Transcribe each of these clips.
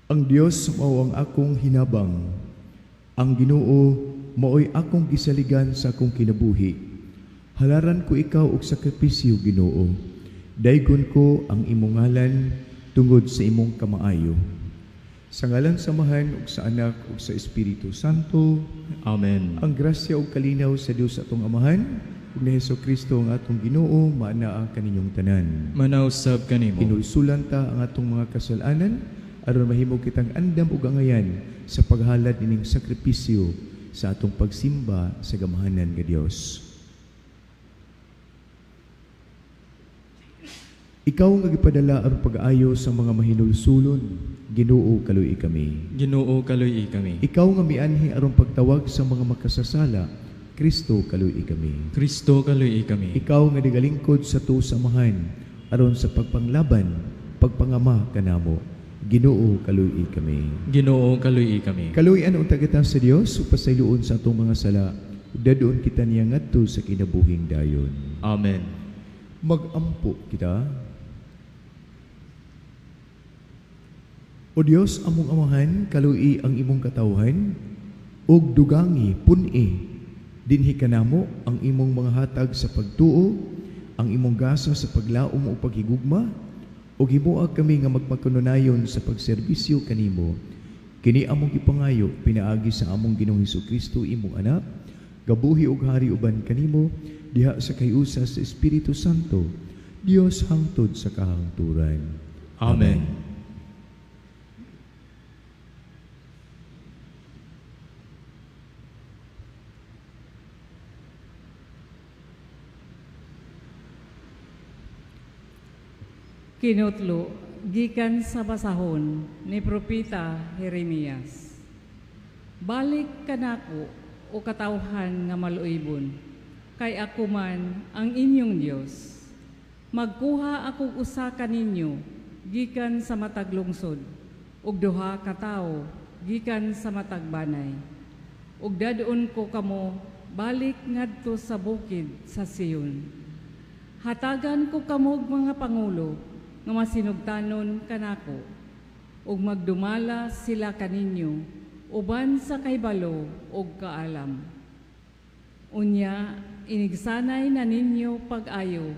Ang Dios mao ang akong hinabang. Ang Ginoo maoy akong gisaligan sa akong kinabuhi. Halaran ko ikaw og sakripisyo, Ginoo. Daygon ko ang imong ngalan tungod sa imong kamaayo. Sa ngalan sa Amahan ug sa Anak ug sa Espiritu Santo. Amen. Ang grasya ug kalinaw sa Dios atong Amahan ug ni Hesus Kristo ang atong Ginoo maanaa kaninyong tanan. Manausab kanimo. Hinulsulan ta ang atong mga kasalanan aron mahimo kitang andam ug angayan sa paghalad nining sakripisyo sa atong pagsimba sa gamhanan nga Dios. Ikaw nga gipadala aron pag-ayo sa mga mahinulsulon, Ginoo, kaluy kami. Ginoo, kaluy kami. Ikaw nga mianhi aron pagtawag sa mga makasasala, Kristo, kaluy kami. Kristo, kaluy kami. Ikaw nga nigalingkod sa tuo samahan aron sa pagpanglaban, pagpangama kanamo, Ginoo, kaluy kami. Ginoo, kaluy kami. Kaluy-an unta kita sa Dios ug pasayloon sa atong mga sala, ug dadoon kita niya ngadto sa kinabuhing dayon. Amen. Magampo kita. O Dios, among Amahan, kaluy ang imong katawhan ug dugangi pun-i dinhi kanamo ang imong mga hatag sa pagtuo, ang imong gasa sa paglaom ug paghigugma, ug himoa kami nga magpakanunayon sa pagserbisyo kanimo. Kini among gipangayo pinaagi sa among Ginoong Hesukristo, imong anak, gabuhi ug hari uban kanimo diha sa kayusa sa Espiritu Santo, Dios hangtod sa kahangturan. Amen. Kinutlo, gikan sa basahon ni Propeta Jeremias. Balik kanako o katawhan nga maluibon, kay ako man ang inyong Dios. Magkuha akong usa kaninyo gikan sa matag lungsod, ug duha ka tawo gikan sa matag banay. Ug dadon ko kamo balik ngadto sa bukid sa Sion. Hatagan ko kamog mga pangulo nga masinugtanon kanako, ug magdumala sila kaninyo uban sa kahibalo ug kaalam. Unya inigsanay na ninyo pag-ayo,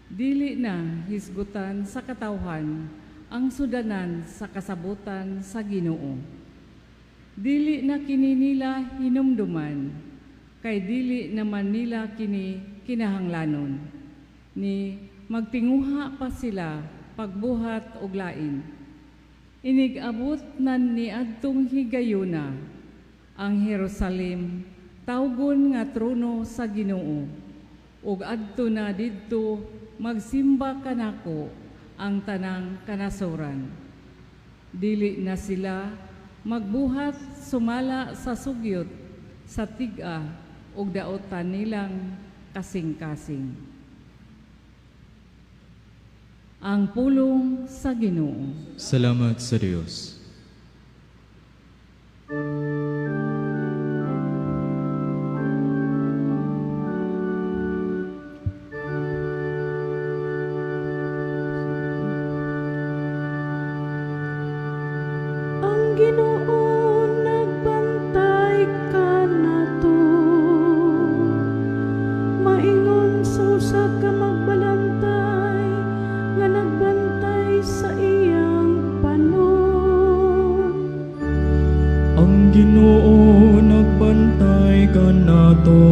dili na hisgutan sa katawhan ang sudanan sa kasabutan sa Ginoo. Dili na kini nila hinumduman, kay dili naman nila kini kinahanglanon. Ni magtinguha pa sila pagbuhat og lain. Inig-abot na niadtong higayuna ang Jerusalem, tawgon nga trono sa Ginoo, ug adto na didto magsimba kanako ang tanang kanasoran. Dili na sila magbuhat sumala sa sugyot sa tig-a ug daotan nilang kasing-kasing. Ang pulong sa Ginoo. Salamat sa Dios. Ang Ginoo nagbantay kanato, maingon sa usa ka magbalantay nga nagbantay sa iyang panon. Ang Ginoo nagbantay kanato,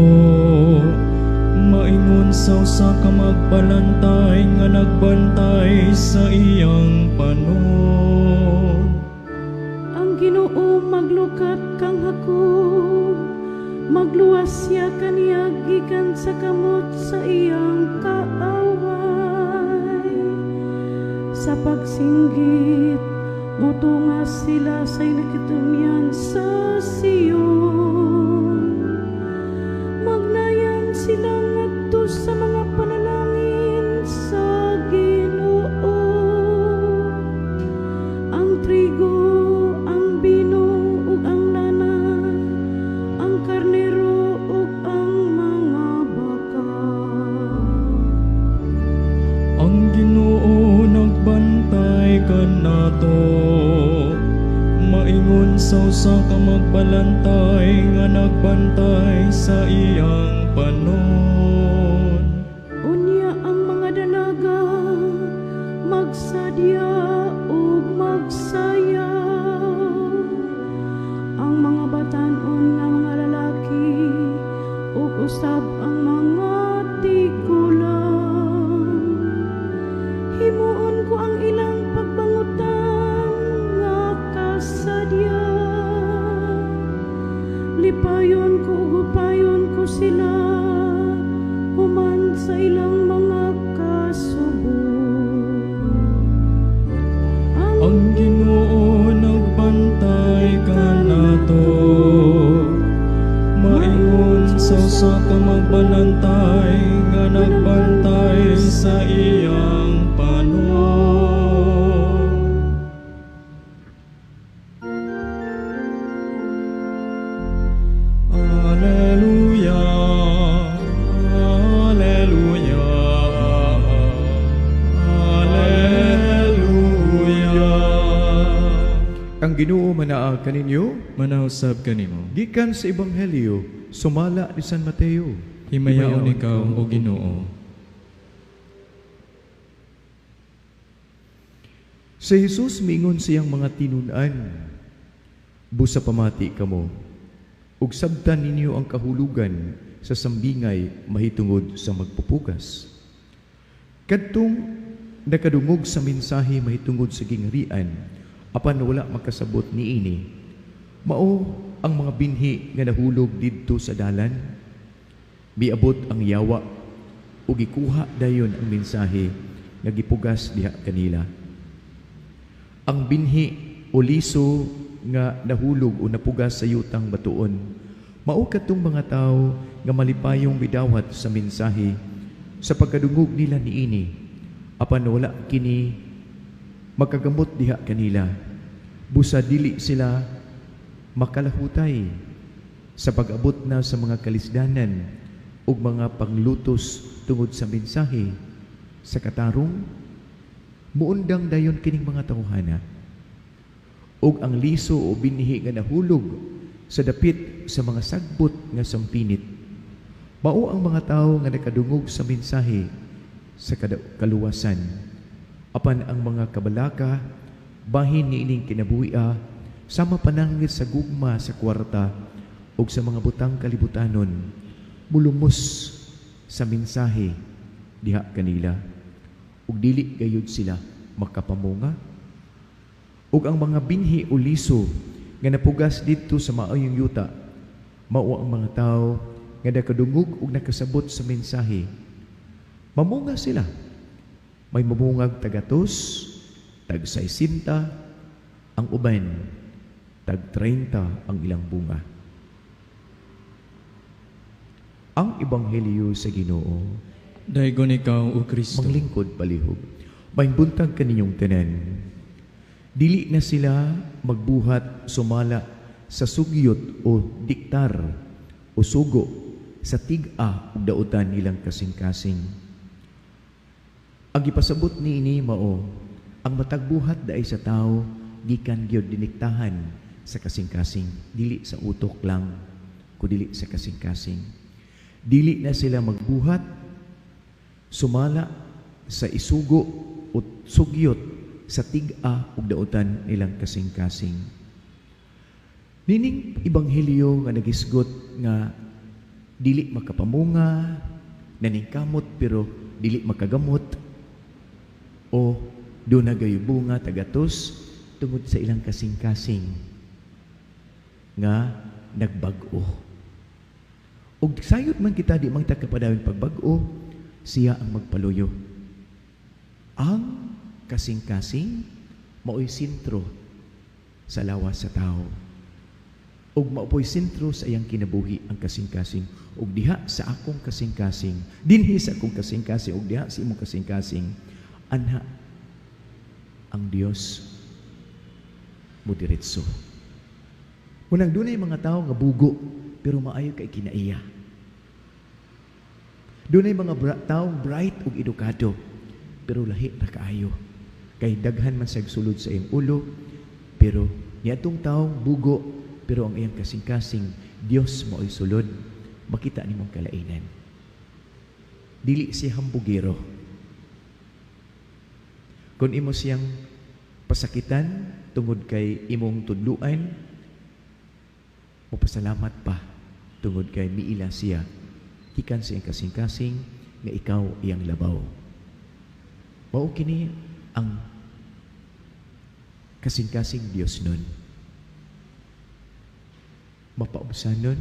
maingon sa usa ka magbalantay nga nagbantay sa iyang panon. Ang Ginoo maglukat kang Jacob, magluwas siya kaniya gikan sa kamot sa iyang kaaway. Sa pagsinggit, mutunga sila sa inakitumyan sa Sion. Magnayan sila ngadto sa mga panalangin sa Ginoo. Ang trigo, ang bino ug ang lana, ang karnero ug ang mga baka. Ang Ginoo nagbantay kanato, sa usa ka magbalantay nga nagbantay sa iyang panon. Unya ang mga dalaga magsadya ug magsayaw. Ang mga batan-on nga mga lalaki ug usab ang mga tigulang. Himuon ko ang ilang pagbangutan nga kasadya. Lipayon ko ug hupayon ko sila human sa ilang mga kasubo. Ang Ginoo nagbantay kanato, maingon sa usa ka magbalantay nga nagbantay sa iyang panon. Alleluia, Alleluia, Alleluia. Ang Ginoo manaa kaninyo. Manausab kanimo. Gikan sa Ebanghelyo sumala ni San Mateo. Himayaon ikaw, o Ginoo. Si Jesus miingon siyang mga tinun-an, busa pamati kamo, ug sabtan ninyo ang kahulugan sa sambingay mahitungod sa magpupugas. Kadtong nakadungog sa mensahe mahitungod sa gingharian, apan wala makasabot niini, mao ang mga binhi nga nahulog didto sa dalan. Miabot ang yawa ug gikuha dayon ang mensahe nga gipugas diha kanila. Ang binhi o liso nga nahulog o napugas sa yutang batuon, mao kadtong mga tawo nga malipayong midawat sa mensahe sa pagkadungog nila niini, apan wala kini makagamot diha kanila. Busa dili sila makalahutay sa pag-abot na sa mga kalisdanan ug mga panglutos tungod sa mensahe sa katarong. Muundang dayon kining mga tawhana. Ug ang liso o binhi nga nahulog sa dapit sa mga sagbot nga sampinit, mao ang mga tawo nga nakadungog sa mensahe sa kaluwasan. Apan ang mga kabalaka bahin niining kinabuhia, sama panangit sa gugma sa kwarta ug sa mga butang kalibutanon, mulumos sa mensahe diha kanila, ug dili gayud sila makapamunga. Ug ang mga binhi o liso nga napugas didto sa maayong yuta, mao ang mga tawo nga nakadungog ug nakasabot sa mensahe. Mamunga sila. May mamungag tagatos, tag-saisinta, ang uban, tag-30 ang ilang bunga. Ang Ebanghelyo sa Ginoo. Daygon ikaw, o Kristo. Manglingkod palihog. May buntag kaninyong tanan. Dili na sila magbuhat sumala sa sugyot o diktar o sugo sa tig-a ug dautan nilang kasing-kasing. Ang gipasabot niini mao ang matagbuhat daay sa tao gikan gyud diniktahan sa kasing-kasing, dili sa utok lang, kudili sa kasing-kasing. Dili na sila magbuhat sumala sa isugo o sugyot sa tig-a ug dautan nilang kasing-kasing. Nining ebanghelyo nga nagisgot nga dili makapamunga, naningkamot pero dili makagamot, o doon na gayo bunga tagatos tungod sa ilang kasing-kasing nga nagbag-o. Og sayot man kita di man ta kapadawin pagbag-o, siya ang magpaluyo. Ang kasing-kasing mao'y sentro sa lawas sa tao. Ug mao'y sentro sa iyang kinabuhi ang kasing-kasing. Ug diha sa akong kasing-kasing, dinhi sa akong kasing-kasing, ug diha sa imong kasing-kasing, anha ang Dios mudiretso. Unang dunay mga tao nga bugo pero maayo kay kinaiya. Dunay mga taong bright ug edukado pero lahi ra kaayo. Kay daghan man sag sulod sa iyang ulo pero Niadtong taong bugo pero ang iyang kasing-kasing Dios mao'y sulod, makita nimong kalainan. Dili siya hambugero. Kung imo siyang pasakitan tungod kay imong tudluan, mopasalamat pa tungod kay miila siya gikan sa iyang kasing-kasing nga ikaw iyang labaw. Mao kini ang kasing-kasing Dios nun. Mapaubsanon,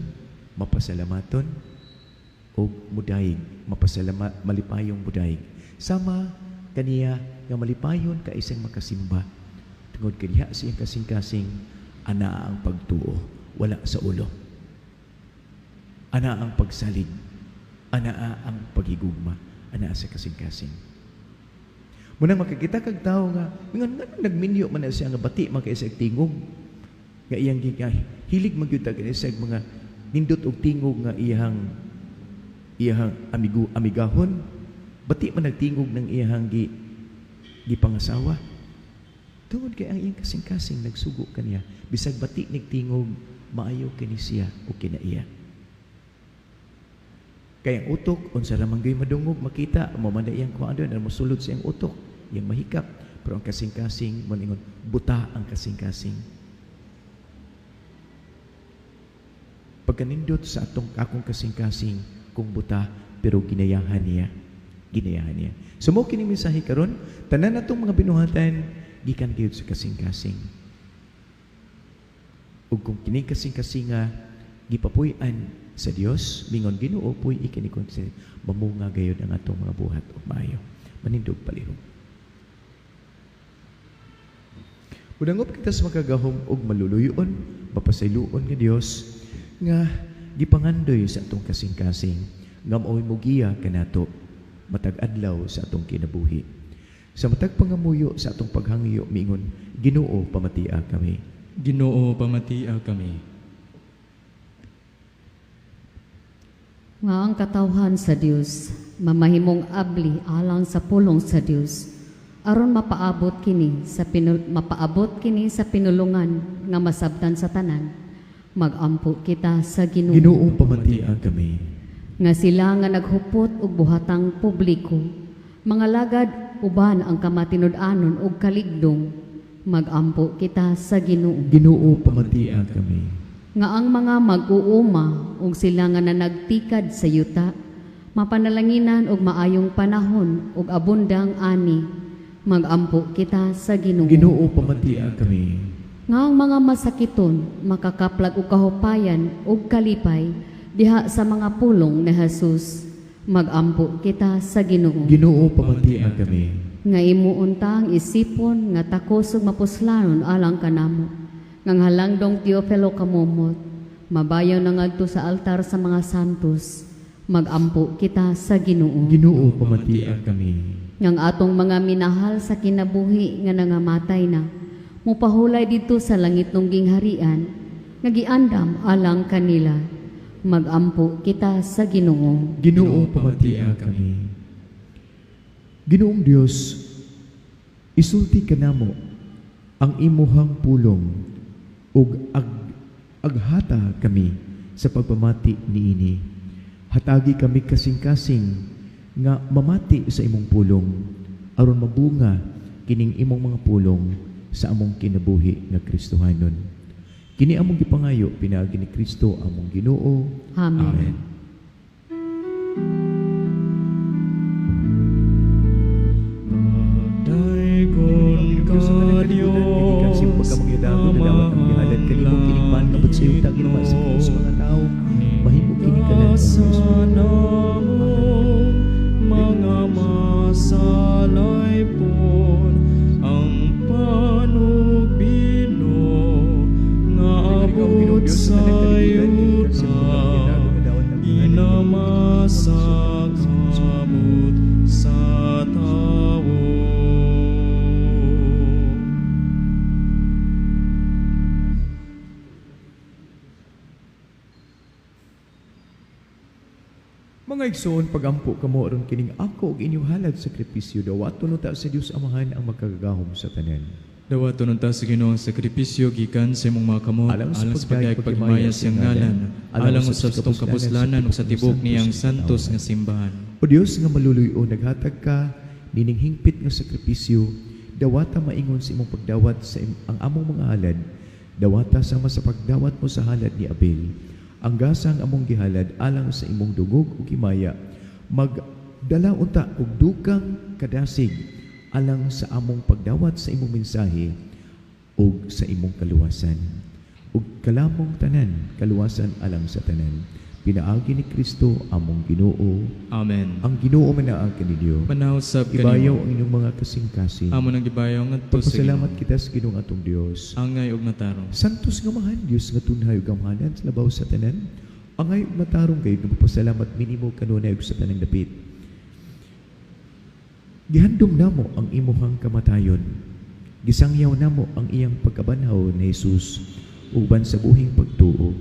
mapasalamaton, o mudayig, mapasalamat, malipayong mudayig. Sama kaniya nga malipayon ka isang makasimba. Tungod kay diha sa iyang kasing-kasing, anaa ang pagtuo, wala sa ulo. Anaa ang pagsalig, anaa ang paghigugma, anaa sa kasing-kasing. Munang makakita kag tao nga, ngan nagminyo man na siya nga bati man kay sa tingog, nga iyang hilig man gyud ta sa mga nindot og tingog nga iyang amigo amigahon, bati man nagtingog ng iyang gipangasawa. Tungod kay ang iyang kasing-kasing nagsugo kaniya, bisag bati nagtingog, maayo kini siya o kinaiya. Kay ang utok, unsa ra man gyud madungog makita, mo man na iyang kuan doon, mosulod sa iyang utok, iyang mahikap. Pero ang kasing-kasing moningon, buta ang kasing-kasing. Pagkanindot sa atong akong kasing-kasing kung buta, pero ginayahan niya. Ginayahan niya. So mo kini mensahe karon, tanan natong mga binuhatan gikan gyud sa kasing-kasing. Ug kung kini kasing-kasinga gipapuy-an sa Dios, mingon Ginoo puy ikini kon mamunga gayud ang atong mga buhat ug maayo. Manindog palihog. Udangop kita sa makagahom og maluluyon, mapasayloon nga Dios nga gipangandoy sa atong kasing-kasing nga maoy mogiya kanato matag adlaw sa atong kinabuhi. Sa matag pangamuyo sa atong paghangyo miingon, Ginoo pamatia kami. Ginoo pamatia kami. Nga ang katawhan sa Dios mamahimong abli alang sa pulong sa Dios aron mapaabot kini sa pinulungan nga masabtan sa tanan. Magampo kita sa Ginoo. Ginoo pamatia kami. Nga sila nga naghupot og buhatang publiko, mga lagad uban ang kamatinud-anon og kaligdong, magampo kita sa Ginoo. Ginoo pamatia kami. Nga ang mga mag-uuma og sila nga nanagtikad sa yuta, mapanalanginan og maayong panahon og abundang ani, magampo kita sa Ginoo. Ginoo pamatia kami. Nga ang mga masakiton makakaplag og kahupayan og kalipay diha sa mga pulong ni Jesus, magampo kita sa Ginoo. Ginoo pamatia kami. Nga imuunta ang isipon nga takos ug mapuslanon alang kanamo, ngang halangdong Teofilo kamomot, mabayaw na ngadto sa altar sa mga santos, magampo kita sa Ginoo. Ginoo pamatia kami. Ngang atong mga minahal sa kinabuhi nga nangamatay na, mupahulay dito sa langit nung gingharian, nga giandam alang kanila, magampo kita sa Ginoo. Ginoo pamatia kami. Ginoong Dios, isulti kanamo ang imuhang pulong ug aghata kami sa pagpamati niini. Hatagi kami kasing-kasing nga mamati sa imong pulong aron mabunga kining imong mga pulong sa among kinabuhi nga Kristohanon. Kini among gipangayo pinaagi ni Kristo among Ginoo. Amen. Amen. Daygon ka Dios, mga masalaypon ang panugbilo nga abot sa yuta, ginamasakamot sa tawo. Mga igsoon, pagampo kamo aron kining ako ug inyong halad sakripisyo dawaton unta sa Dios Amahan ang makagagahom sa tanan. Dawaton unta sa Ginoo ang sakripisyo gikan sa imong mga kamot Alang sa alang sa pagdayeg pagdayeg paghimaya sa iyang ngalan, alang usab sa atong kapuslanan ug sa tibok niyang santos nga simbahan. O Dios nga maluluy-o, naghatag ka nining hingpit nga sakripisyo, dawata maingon sa imong pagdawat sa ang among mga halad, dawata sama sa pagdawat mo sa halad ni Abel. Ang gasang among gihalad alang sa imong dungog ug himaya, magdala unta og dukang kadasig alang sa among pagdawat sa imong mensahe ug sa imong kaluwasan. Ug kalamong tanan, kaluwasan alang sa tanan. Pinaagi ni Kristo among Ginoo. Amen. Ang Ginoo manaa kaninyo. Manaw sab Ibayaw kanimo. ang inyong mga kasing-kasing. Amo nang gibayaw ngadto sa Pagpasalamat Ginoo. kita sa Ginoong atong Dios. Angay ug matarong. Santos nga mahan, Dios nga tunhay ug gamhanan sa labaw sa tanan. Angay ug matarong kayo nga magpasalamat minimo kanunay ug sa tanang dapit. Gihandom namo ang imuhang kamatayon. Gisangyaw namo ang iyang pagkabanhaw ni Jesus uban sa buhing pagtuo.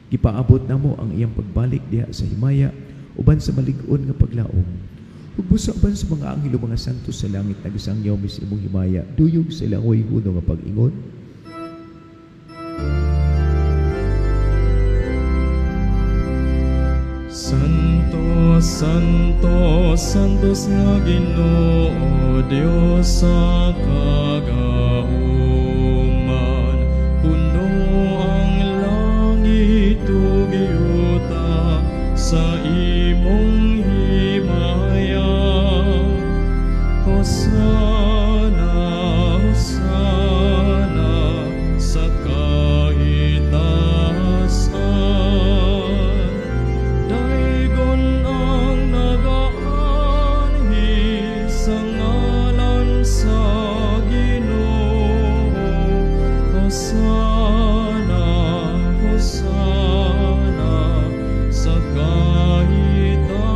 Gipaabot namo ang iyang pagbalik diha sa himaya uban sa malig-on nga paglaom. Ug busa uban sa mga anghel ug mga santos sa langit nagisangyaw mi sa imong himaya, duyog sa ilang way huno nga pag-ingon. Santo, Santo, Santos nga Ginoo, Dios sa kagauman. Puno ang langit ug yuta sa imong himaya. Hosana, Hosana sa kaitaasan. Daygon ang nagaanhi sa ngalan sa Ginoo. Hosana, Hosana sa kaitaasan.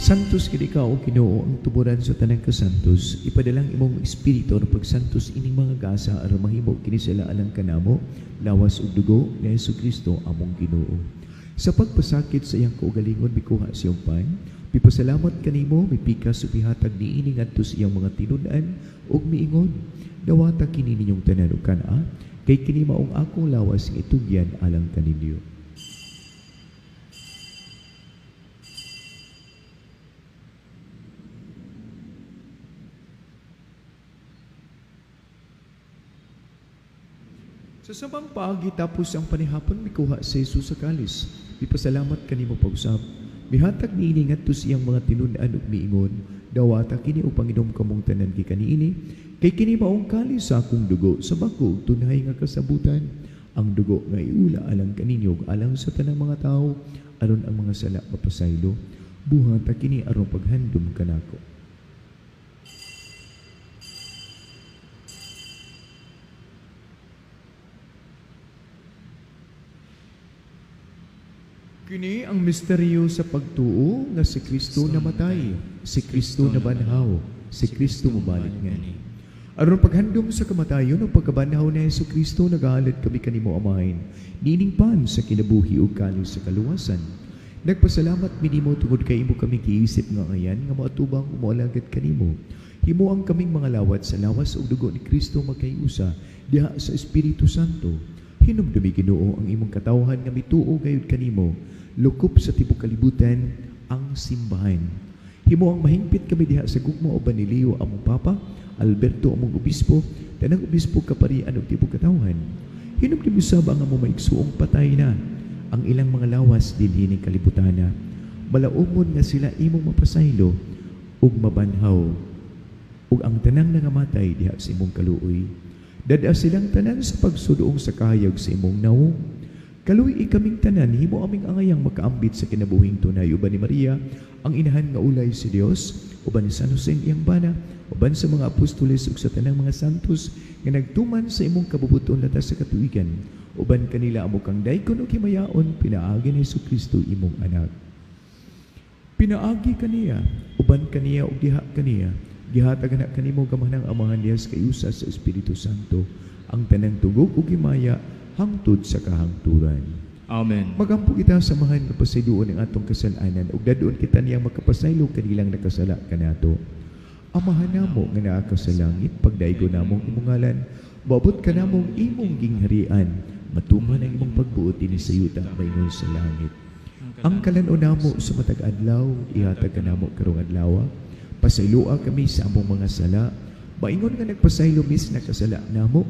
Santos gid ikaw, o Ginoo, ang tuburan sa tanang kasantos. Ipadalang imong espiritu aron pagsantos ining mga gasa aron mahimo kini sila alang kanamo, lawas ug dugo ni Hesukristo among Ginoo. Sa pagpasakit sa iyang kaugalingon mikuha sa iyong pan, mipasalamat kanimo, mipikas ug mihatag niini ngadto sa iyang mga tinun-an ug miingon, dawata kini ninyong tanan ug kan-a, kay kini maong akong lawas nga itugyan alang kaninyo. Sa samang paagi tapos ang panihapon mikuha sa Jesus sa kalis. Mipasalamat kanimo pag-usab. Mihatag niini ngadto sa iyang mga tinun-an ug miingon, dawata kini upang inom kamong tanan gikan niini, kay kini maong kalis sa akong dugo sa bag-o ug tunhay nga kasabutan. Ang dugo nga iula alang kaninyo ug alang sa tanang mga tawo aron ang mga sala mapasaylo. Buhata kini aron paghandom kanako. Kini ang misteryo sa pagtuo nga si Kristo namatay, si Kristo nabanhaw, si Kristo mobalik ngani. Aron paghandom sa kamatayon ug pagkabanhaw ni Hesukristo, nagahalad kami kanimo Amahin, niining pan sa kinabuhi ug kalis sa kaluwasan. Nagpasalamat mi nimo tungod kay imo kami giisip nga ngayan nga moatubang ug moalagad kanimo. Himo ang kaming mga lawat sa lawas ug dugo ni Kristo magkayusa diha sa Espiritu Santo. Hinumdumi Ginoo ang imong katawhan nga mituo gayud kanimo, lukop sa tibuok kalibutan ang simbahan. Himo ang mahingpit kami diha sa gugma uban ni Leo among Papa, Alberto among obispo, tanang obispo kaparian ug tibuok katawhan. Hinumdumi usab ang among maigsuong patay na, ang ilang mga lawas dinhi ning kalibutana. Malaumon nga sila imong mapasaylo ug mabanhaw, ug ang tanang nangamatay diha sa imong kaluoy. Dada silang tanan sa pagsudoong sa kahayag sa imong nawong. Kaluoy kaming tanan, himo aming angayang makaambit sa kinabuhing tunay uban ni Maria, ang inahan nga ulay si Dios, uban ni San Jose ang iyang bana, uban sa mga apostoles ug sa tanang mga santos nga nagtuman sa imong kabubuton latas sa katuigan, uban kanila amo kang daykon ug himayaon pinaagi ni Hesukristo imong anak. Pinaagi kaniya, uban kaniya ug diha kaniya, gihatag na kanimo gamhanang Amahan diha sa kayusa sa Espiritu Santo, ang tanang tugog ug himaya hangtod sa kahangturan. Amen. Magampo kita sa samahan nga pasayloon ang atong kasalanan ug dadoon kita niyang makapasaylo kanilang nakasala kanato. Amahan namo nga naa ka sa langit, pagdaigo namong imong ngalan, moabot ka namong imong gingharian, matuman ang imong pagbuot dinhi sa yuta maingon sa langit. Ang kalan-on namo sa matag adlaw, ihatag kanamo karong adlaw. Pasayloa kami sa among mga sala, maingon nga nagpasaylo mis nakasala namo.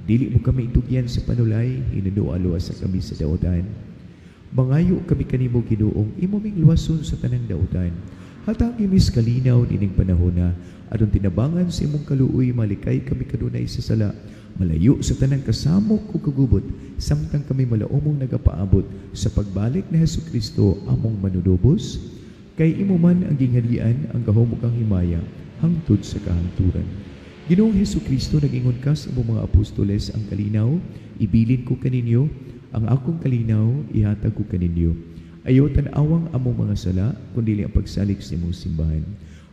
Dili mo kami itugyan sa panulay, hinunua luwas sa kami sa daotan. Mangayo kami kanimo Ginoong imo ming luwason sa tanang daotan. Hatagi mis kalinaw nining panahona, aron tinabangan sa imong kaluoy malikay kami kanunay sa sala, malayo sa tanang kasamok ug kagubot, samtang kami malaumong nagapaabot sa pagbalik ni Hesus Kristo among manunubos. Kay imo man ang gingharian, ang gahom ug ang himaya hangtod sa kahangturan. Ginoong Hesus Kristo, nag-ingon ka sa imong mga apostoles ang kalinaw, ibilin ko kaninyo, ang akong kalinaw ihatag ko kaninyo. Ayaw tan-awang among mga sala, kundi ang pagsalig sa imong simbahan.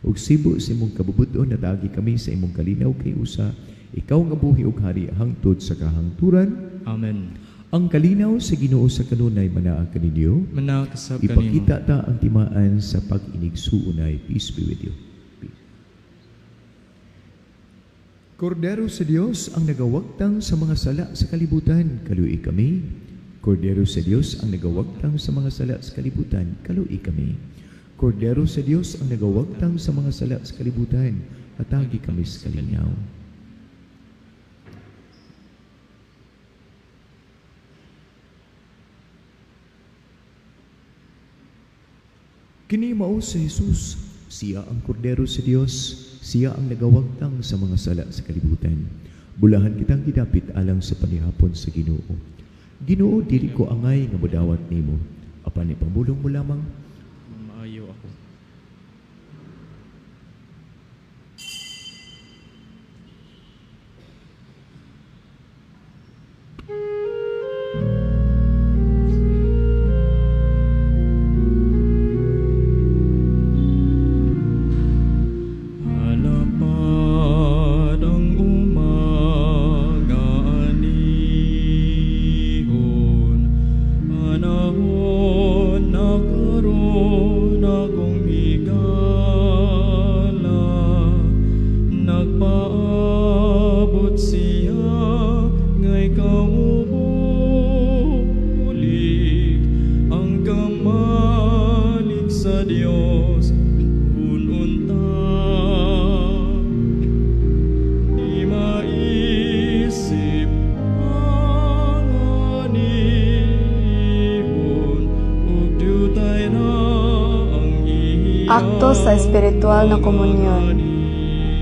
Ug sibo sa imong kabubut-on, natagi kami sa imong kalinaw kay usa, ikaw nga buhi ug hari hangtod sa kahangturan. Amen. Ang kalinaw sa Ginoo sa kanunay manaa kaninyo. Manaa kasab kanimo. Ipakita ta ang timaan sa pag-inigsuunay. Peace be with you. Peace. Kordero sa Dios ang nagawagtang sa mga sala sa kalibutan, kaluoy kami. Kordero sa Dios ang nagawagtang sa mga sala sa kalibutan, kaluoy kami. Kordero sa Dios ang nagawagtang sa mga sala sa kalibutan, hatagi kami sa kalinaw. Kini mao si Jesus, siya ang kordero sa Dios, siya ang nagawagtang sa mga sala sa kalibutan. Bulahan kitang gidapit alang sa panihapon sa Ginoo. Ginoo, dili ko angay nga modawat nimo, apan ipamulong mo lamang. Maayo ako. Alapad ang umaga anihon, panahon na karon akong higala, nagpaabot siya nga'y kamubulig, ang kamalig sa Dios ununta. Di maisip ang anihon, ug dutay na ang iyang Akto sa espiritual na komunyon.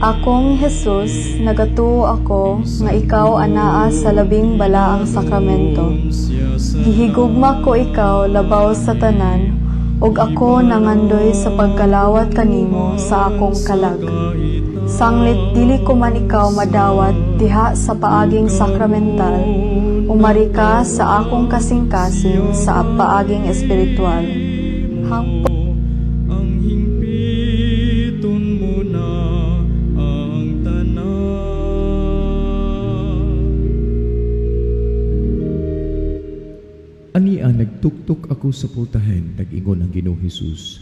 Akong Jesus, nagatuo ako nga ikaw anaa sa labing balaang sakramento. Gihigugma ko ikaw labaw sa tanan, ug ako nangandoy sa pagkalawat kanimo sa akong kalag. Sanglit dili ko man ikaw madawat diha sa paaging sakramental, umari ka sa akong kasing-kasing sa paaging espiritual. Hangpo ang hingpiton mo na ang tanan. Ania nagtuktok ako sa pultahan, nag-ingon ang Ginoong Hesus.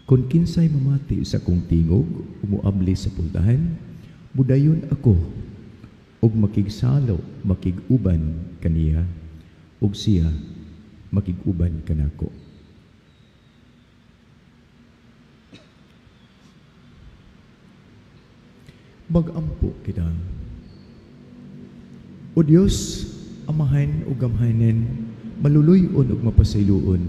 Kung kinsay mamati sa akong tingog, umuabli sa pultahan, mudayon ako, ug makigsalo, makig-uban kaniya, ug siya makig-uban kanako. Mag-ampo kita. O Dios, amahan ug gamhanan, maluluy-on ug mapasayloon,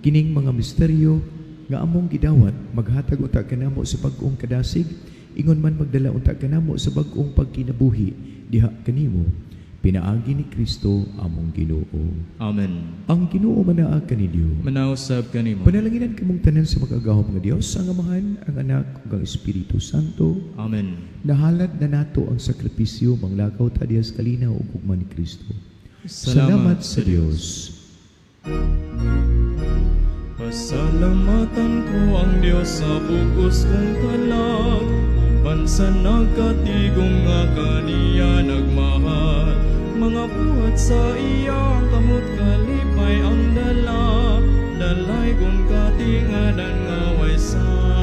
kining mga misteryo nga among gidawat, maghatag unta kanamo sa bag-ong kadasig, ingon man magdala unta kanamo sa bag-ong pagkinabuhi diha kanimo, pinaagi ni Kristo among Ginoo. Amen. Ang Ginoo manaa kaninyo. Manausab kanimo. Panalanginan kamong tanan sa makagagahom nga Dios, ang Amahan, ang Anak ug ang Espiritu Santo. Amen. Nahalad na nato ang sakripisyo, manglakaw ta diha sa kalinaw ug gugma ni Kristo. Salamat sa Dios. Pasalamatan ko ang Dios sa bugos kong kalag, uban sa nagkatigong nga kaniya nagmahal. Mga buhat sa iyang kamot kalipay ang dala, dalay kong katingadan nga way sala.